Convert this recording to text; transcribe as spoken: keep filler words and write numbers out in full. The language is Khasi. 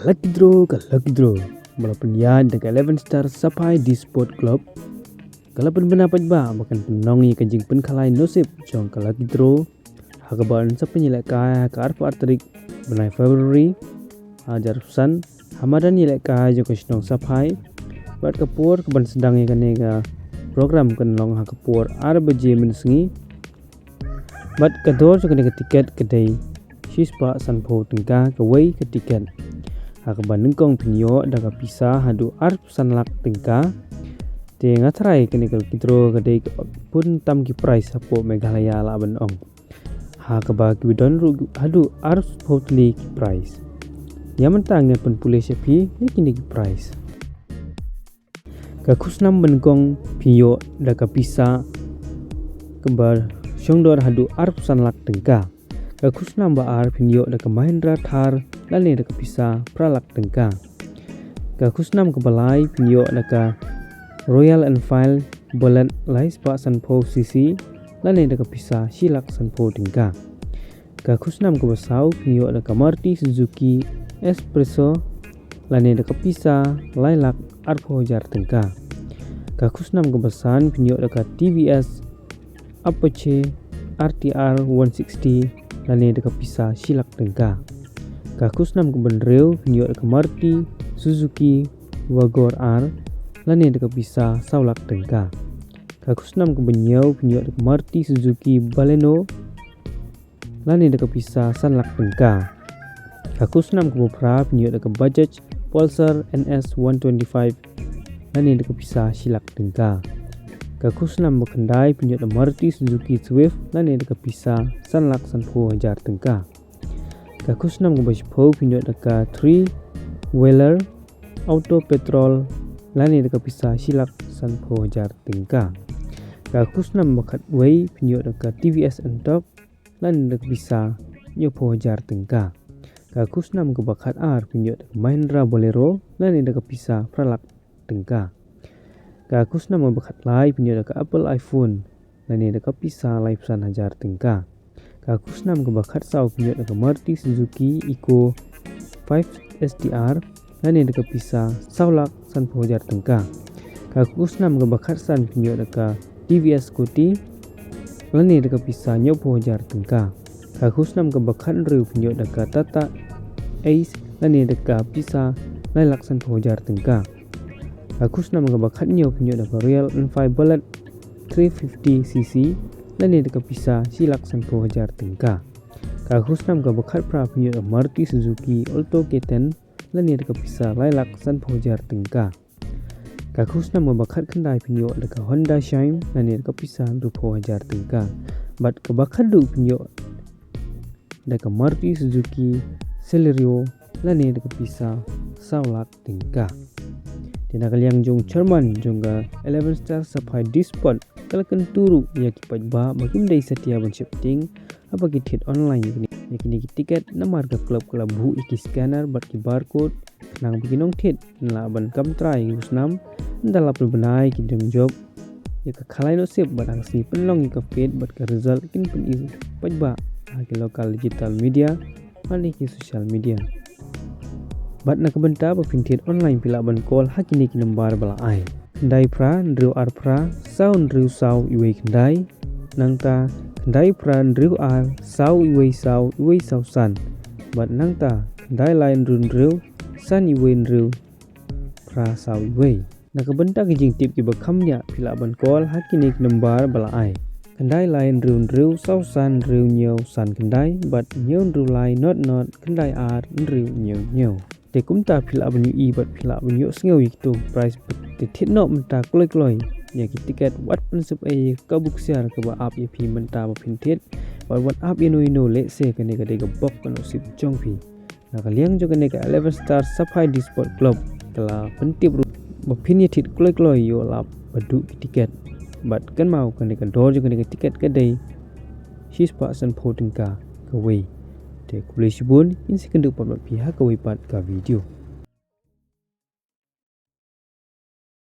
Lucky draw ka lucky draw ba la pynïaid da ka eleven Star Sapphire Disport Club ka la pynbna paidbah ba kan pynlong ïa ka jingpynkhalai nosip jong ka lucky draw ha kaba yn sa pynïalehkai ha ka arphew ar tarik bnai February ha ka arphew san ha madan ïalehkai jong ka shnong Sapphire. Bad ka por kaban sdang ïa kane ka program kan long ha ka por ar baje mynsngi. Bad ka dor jong kane ka tiket ka dei shispah sanphew tyngka kawei ka tiket, ha kaba nyngkong phin ïoh da ka pisa haduh arphew san lak tyngka. Te nga tharai kane ka lucky draw ka dei kaba bun tam ki prize hapoh Meghalaya lah ban ong, ha kaba kiba don ruh haduh arphew tylli ki prize. Ïa mynta ngan pynpule sha phi ïa kine ki prize. Ka khusnam ba nyngkong phin ïoh da ka pisa kaba shongdor haduh arphew san lak tyngka. Ka khusnam ba ar phin ïoh da ka Mahindra Thar lane da ka pisa phra lak tyngka. Ka khusnam kaba lai phin ïoh da ka Royal Enfield Bullet laispah sanphew cc lane da ka pisa shi lak sanphew tyngka. Ka khusnam kaba saw phin ïoh da ka Maruti Suzuki Expresso lane da ka pisa lai lak arphew hajar tyngka. Ka khusnam kaba san phin ïoh da ka TVS Apache RTR one sixty lane da ka pisa shi lak tyngka. Ka khusnam kaba hynriew phin ïoh da ka Maruti Suzuki Vigor R lane da ka pisa saw lak tyngka. Ka khusnam kaba hynñiew phin ïoh da ka Maruti Suzuki Baleno lane da ka pisa san lak tyngka. Ka khusnam kaba phra phin ïoh da ka Bajaj Pulsar NS one twenty-five lane da ka pisa shi lak tyngka. Ka khusnam ba khyndai phin ïoh da Maruti Suzuki Swift lane da ka pisa san lak sanphew hajar tyngka. Ka khusnam kaba shiphew phin ïoh da ka three wheeler Auto Patrol lane da ka pisa shi lak sanphew hajar tyngka. Ka khusnam ba khatwei phin ïoh da ka TVS Ntorq lane da ka pisa hynñiewphew hajar tyngka. Ka khusnam kaba khatar phin ïoh da ka Mahindra Bolero lane da ka pisa phra lak tyngka. Ka khusnam kaba khatlai phin ïoh da ka Apple iPhone lane da ka pisa laiphew san hajar tyngka. Ka khusnam kaba khatsaw phin ïoh da ka Maruti Suzuki Eeco five STR lane da ka pisa saw lak sanphew hajar tyngka. Ka khusnam kaba khatsan phin ïoh da ka TVS Scooty lane da ka pisa hynñiewphew hajar tyngka. Ka khusnam kaba khathynriew phin ïoh da ka Tata Ace lane da ka pisa lai lak sanphew hajar tyngka. Ka khusnam kaba khathynñiew phin ïoh da ka Royal Enfield Bullet three fifty cc lane da ka pisa shi lak sanphew hajar tyngka. Ka khusnam kaba khatphra phin ïoh da ka Maruti Suzuki Alto K ten lane da ka pisa lai lak sanphew hajar tyngka. Ka khusnam kaba khatkhyndai phin ïoh da ka Honda Shine lane da ka pisa hynriewphew hajar tyngka. Bad kaba khatduh phin ïoh da ka Maruti Suzuki Celerio lane da ka pisa saw lak tyngka. Te na ka liang jong chairman jong ka eleven Star Sapphire Disport ka la kyntu ruh ïa ki paidbah ba kim dei satia ban sheptieng haba ki thied online ïa kine, ïa kine ki tiket, namar ka club ka la buh ïa ki scanner bad ki barcode khnang ba ki nongthied kin lah ban kam trai ïa ki khusnam. Ynda la pynbna ïa ki dang jop ïa ka khalai nosip bad ha ka sngi pynlong ïa ka fate bad ka result kin pyni paidbah ha ki local digital media lane ki social media. Bad na ka bynta ba phin thied online phi lah ban call ha kine ki number ba la ai: khyndai phra hynriew ar phra saw hynriew saw iwei khyndai, nangta khyndai phra hynriew ar saw iwei saw iwei saw san, bad nangta khyndai lai hynriew hynriew san iwei hynriew phra saw iwei. Na ka bynta ki jingtip kiba kham bniah phi lah ban call ha kine ki number ba la ai: khyndai lai hynriew hynriew saw san hynriew hynñiew san khyndai bad hynñiew hynriew lai nod nod khyndai ar hynriew hynñiew hynñiew. Te kumta phi lah ban ïohi bad phi lah ban ïohsngew ïa kito ki prize. Te thied noh mynta kloi kloi ïa ki tiket, wat pynsep ei ïa ka kabu ksiar kaba ap ïa phi mynta ba phin thied, bad wat ap ïa no ïa no lehse kane ka dei ka bok ka nosip jong phi. Na ka liang jong kane ka eleven Star Sapphire Disport Club ka la pyntip ruh ba phin ïa thied kloi kloi ïoh lap ba duh ki tiket. Bad kynmaw kane ka dor jong kane ka tiket ka dei shispah sanphew tyngka kawei. Te khublei shibun, ngin sa ïakynduh pat bad phi ha kawei pat ka video.